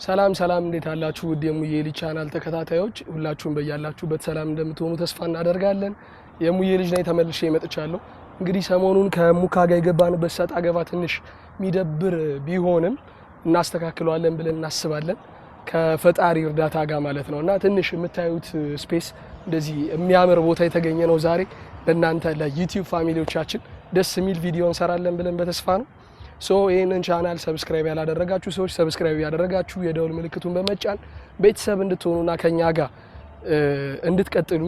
ሰላም ሰላም፣ እንዴት አላችሁ? ውድ የሙዬ ልጅ ቻናል ተከታታዮች ሁላችሁም በያላችሁበት ሰላም እንደምትሆኑ ተስፋ እናደርጋለን። የሙዬ ልጅ ነኝ፣ ተመልሼ መጥቻለሁ። እንግዲህ ሰሞኑን ከሙካ ጋር የገባንበት ሰጣ ገባ ትንሽ የሚደብር ቢሆንም እናስተካክለዋለን ብለን እናስባለን ከፈጣሪ እርዳታ ጋር ማለት ነው። እና ትንሽ የምታዩት space እንደዚህ የሚያምር ቦታ የተገኘ ነው። ዛሬ ለእናንተ ለ YouTube family ዎቻችን ደስ የሚል ቪዲዮ እንሰራለን ብለን በተስፋ ነው። So ይህንን channel subscribe ያላደረጋችሁ ሰዎች subscribe ያደረጋችሁ የደውል ምልክቱን በመጫን ቤተሰብ እንድትሆኑና ከኛ ጋር እንድትቀጥሉ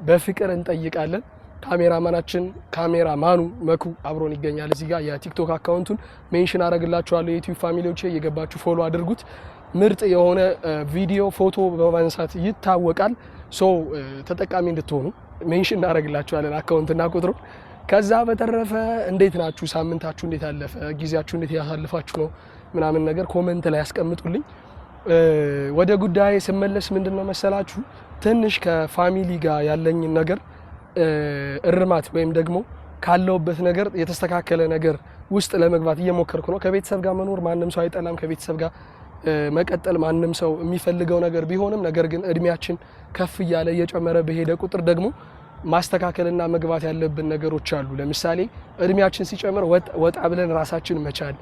በፍቅር እንጠይቃለን። ካሜራማናችን ካሜራማኑ መኩ አብሮን ይገኛል። እዚህ ጋር የ TikTok account ኡን mention አደረግላችኋለሁ። የ YouTube family ዎች እየገባችሁ follow አድርጉት። ምርጥ የሆነ ቪዲዮ ፎቶ በማንሳት ይታወቃል። So ተጠቃሚ እንድትሆኑ mention እናደርግላችኋለን account ና ቁጥሩ። ከዛ በተረፈ እንዴት ናችሁ? ሳምንታችሁ እንዴት አለፈ? ጊዜያችሁ እንዴት ያሳልፋችሁ ነው ምናምን ነገር comment ላይ ያስቀምጡልኝ። ወደ ጉዳይ ስመለስ ምንድን ነው መሰላችሁ፣ ትንሽ ከ family ጋር ያለኝን ነገር እርማት ወይም ደግሞ ካለውበት ነገር የተስተካከለ ነገር ውስጥ ለመግባት እየሞከርኩ ነው። ከቤተሰብ ጋር መኖር ማንም ሰው አይጠላም። ከቤተሰብ ጋር መቀጠል ማንም ሰው የሚፈልገው ነገር ቢሆንም ነገር ግን እድሜያችን ከፍ እያለ እየጨመረ በሄደ ቁጥር ደግሞ ማስተካከልና መግባት ያለብን ነገሮች አሉ። ለምሳሌ እድሜያችን ሲጨምር ወጣ ብለን ራሳችን መቻል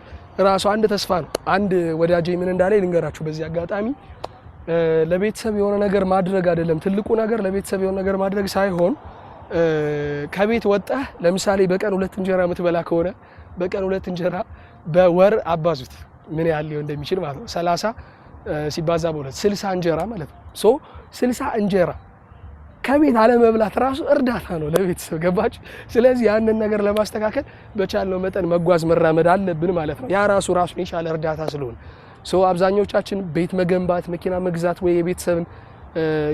ራሱ አንድ ተስፋ ነው። አንድ ወዳጄ ምን እንዳለ ልንገራችሁ በዚህ አጋጣሚ። ለቤተሰብ የሆነ ነገር ማድረግ አይደለም ትልቁ ነገር፣ ለቤተሰብ የሆነ ነገር ማድረግ ሳይሆን ከቤት ወጣህ ለምሳሌ በቀን ሁለት እንጀራ የምትበላ ከሆነ በቀን ሁለት እንጀራ በወር አባዙት ምን ያህል ሊሆን እንደሚችል ማለት ነው። 30 ሲባዛ በሁለት 60 እንጀራ ማለት ነው። So 60 እንጀራ ከቤት አለመብላት ራሱ እርዳታ ነው ለቤተሰብ፣ ገባችሁ? ስለዚህ ያንን ነገር ለማስተካከል በቻልነው መጠን መጓዝ መራመድ አለብን ማለት ነው። ያ ራሱ ራሱን የቻለ እርዳታ ስለሆነ፣ so አብዛኞቻችን ቤት መገንባት፣ መኪና መግዛት ወይ የቤተሰብን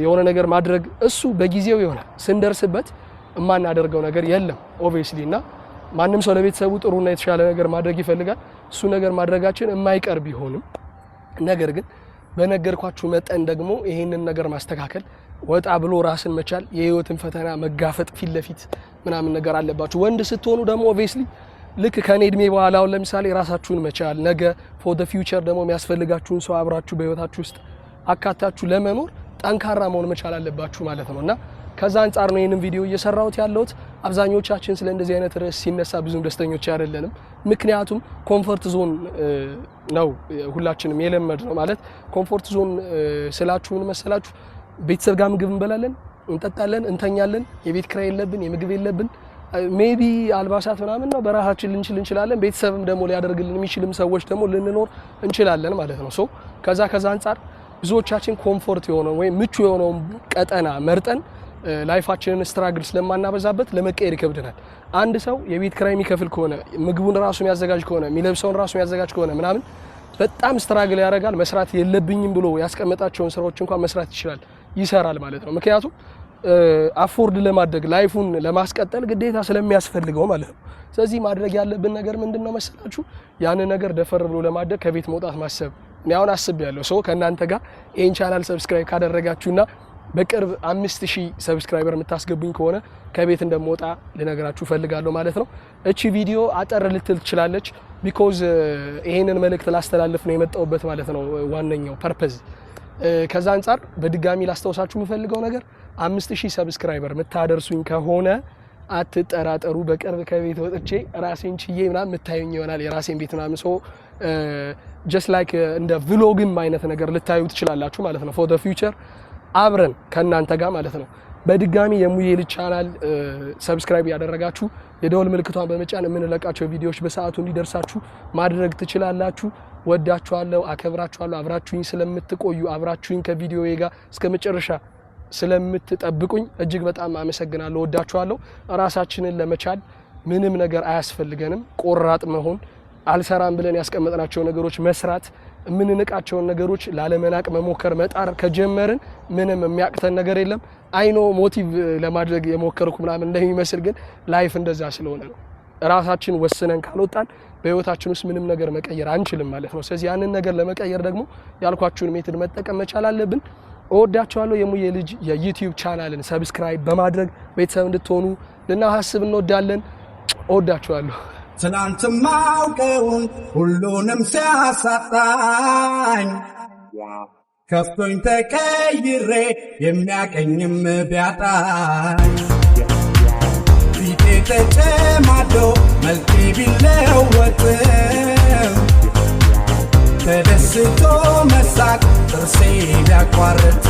የሆነ ነገር ማድረግ እሱ በጊዜው ይሆናል። ስንደርስበት የማናደርገው ነገር የለም obviously። እና ማንም ሰው ለቤተሰቡ ጥሩና የተሻለ ነገር ማድረግ ይፈልጋል። እሱ ነገር ማድረጋችን የማይቀር ቢሆንም ነገር ግን በነገርኳችሁ መጠን ደግሞ ይሄንን ነገር ማስተካከል፣ ወጣ ብሎ ራስን መቻል፣ የህይወትን ፈተና መጋፈጥ ፊት ለፊት ምናምን ነገር አለባችሁ። ወንድ ስትሆኑ ደግሞ obviously ልክ ከኔ እድሜ በኋላ አሁን ለምሳሌ ራሳችሁን መቻል፣ ነገ for the future ደግሞ የሚያስፈልጋችሁን ሰው አብራችሁ በህይወታችሁ ውስጥ አካታችሁ ለመኖር ጠንካራ መሆን መቻል አለባችሁ ማለት ነው። እና ከዛ አንጻር ነው ይህንን ቪዲዮ እየሰራሁት ያለሁት። አብዛኞቻችን ስለ እንደዚህ አይነት ርዕስ ሲነሳ ብዙም ደስተኞች አይደለንም። ምክንያቱም comfort zone ነው ሁላችንም የለመድነው። ማለት comfort zone ስላችሁ ምን መሰላችሁ? ቤተሰብ ጋር ምግብ እንበላለን፣ እንጠጣለን፣ እንተኛለን። የቤት ኪራይ የለብን፣ የምግብ የለብን። Maybe አልባሳት ምናምን ነው በራሳችን ልንችል እንችላለን። ቤተሰብም ደግሞ ሊያደርግልን የሚችልም ሰዎች ደግሞ ልንኖር እንችላለን ማለት ነው። So ከዛ አንጻር ብዙዎቻችን comfort የሆነውን ወይም ምቹ የሆነውን ቀጠና መርጠን life ኣችንን struggle ስለማናበዛበት ለመቀየር ይከብደናል። አንድ ሰው የቤት ኪራይ የሚከፍል ከሆነ፣ ምግቡን ራሱ የሚያዘጋጅ ከሆነ፣ የሚለብሰውን ራሱ የሚያዘጋጅ ከሆነ ምናምን በጣም struggle ያደርጋል። መስራት የለብኝም ብሎ ያስቀመጣቸውን ስራዎች እንኳን መስራት ይችላል፣ ይሰራል ማለት ነው። ምክንያቱም afford ለማድረግ፣ life ኡን ለማስቀጠል ግዴታ ስለሚያስፈልገው ማለት ነው። ስለዚህ ማድረግ ያለብን ነገር ምንድን ነው መሰላችሁ? ያንን ነገር ደፈር ብሎ ለማድረግ ከቤት መውጣት ማሰብ። እኔ አሁን አስቤያለሁ። So ከእናንተ ጋር ይህን channel subscribe ካደረጋችሁና በቅርብ 5000 subscriber የምታስገቡኝ ከሆነ ከቤት እንደምወጣ ልነግራችሁ ፈልጋለሁ ማለት ነው። እቺ ቪዲዮ አጠር ልትል ትችላለች፣ because ይሄንን መልእክት ላስተላልፍ ነው የመጣሁበት ማለት ነው ዋነኛው purpose። ከዛ አንጻር በድጋሚ ላስታውሳችሁ የምፈልገው ነገር 5000 subscriber የምታደርሱኝ ከሆነ አትጠራጠሩ፣ በቅርብ ከቤት ወጥቼ ራሴን ችዬ ምናምን የምታዩኝ ይሆናል። የራሴን ቤት ምናምን፣ so just like እንደ vlog ም አይነት ነገር ልታዩ ትችላላችሁ ማለት ነው። For the future አብረን ከእናንተ ጋር ማለት ነው። በድጋሚ የሙዬ ልጅ channel subscribe ያደረጋችሁ የደወል ምልክቷን በመጫን የምንለቃቸው ቪዲዮዎች በሰዓቱ እንዲደርሳችሁ ማድረግ ትችላላችሁ። ወዳችኋለሁ፣ አከብራችኋለሁ። አብራችሁኝ ስለምትቆዩ፣ አብራችሁኝ ከቪዲዮዬ ጋር እስከ መጨረሻ ስለምትጠብቁኝ እጅግ በጣም አመሰግናለሁ። ወዳችኋለሁ። ራሳችንን ለመቻል ምንም ነገር አያስፈልገንም። ቆራጥ መሆን፣ አልሰራም ብለን ያስቀመጥናቸው ነገሮች መስራት፣ የምንንቃቸውን ነገሮች ላለመናቅ መሞከር፣ መጣር ከጀመርን ምንም የሚያቅተን ነገር የለም። I know motive ለማድረግ የሞከርኩ ምናምን እንደሚመስል ግን life እንደዛ ስለሆነ ነው። ራሳችን ወስነን ካልወጣን በህይወታችን ውስጥ ምንም ነገር መቀየር አንችልም ማለት ነው። ስለዚህ ያንን ነገር ለመቀየር ደግሞ ያልኳችሁን method መጠቀም መቻል አለብን። እወዳችኋለሁ። የሙዬ ልጅ የ YouTube channel ን subscribe በማድረግ ቤተሰብ እንድትሆኑ ልናሳስብ እንወዳለን። እወዳችኋለሁ። ትናንት ማውቀውን ሁሉንም ሲያሳጣኝ። ከፍቶኝ ተቀይሬ የሚያቀኝም ቢያጣኝ፣ ፊቴ ተጨማዶ መልኬ ቢለወጥም፣ ተደስቶ መሳቅ ጥርሴ ቢያቋርጥ።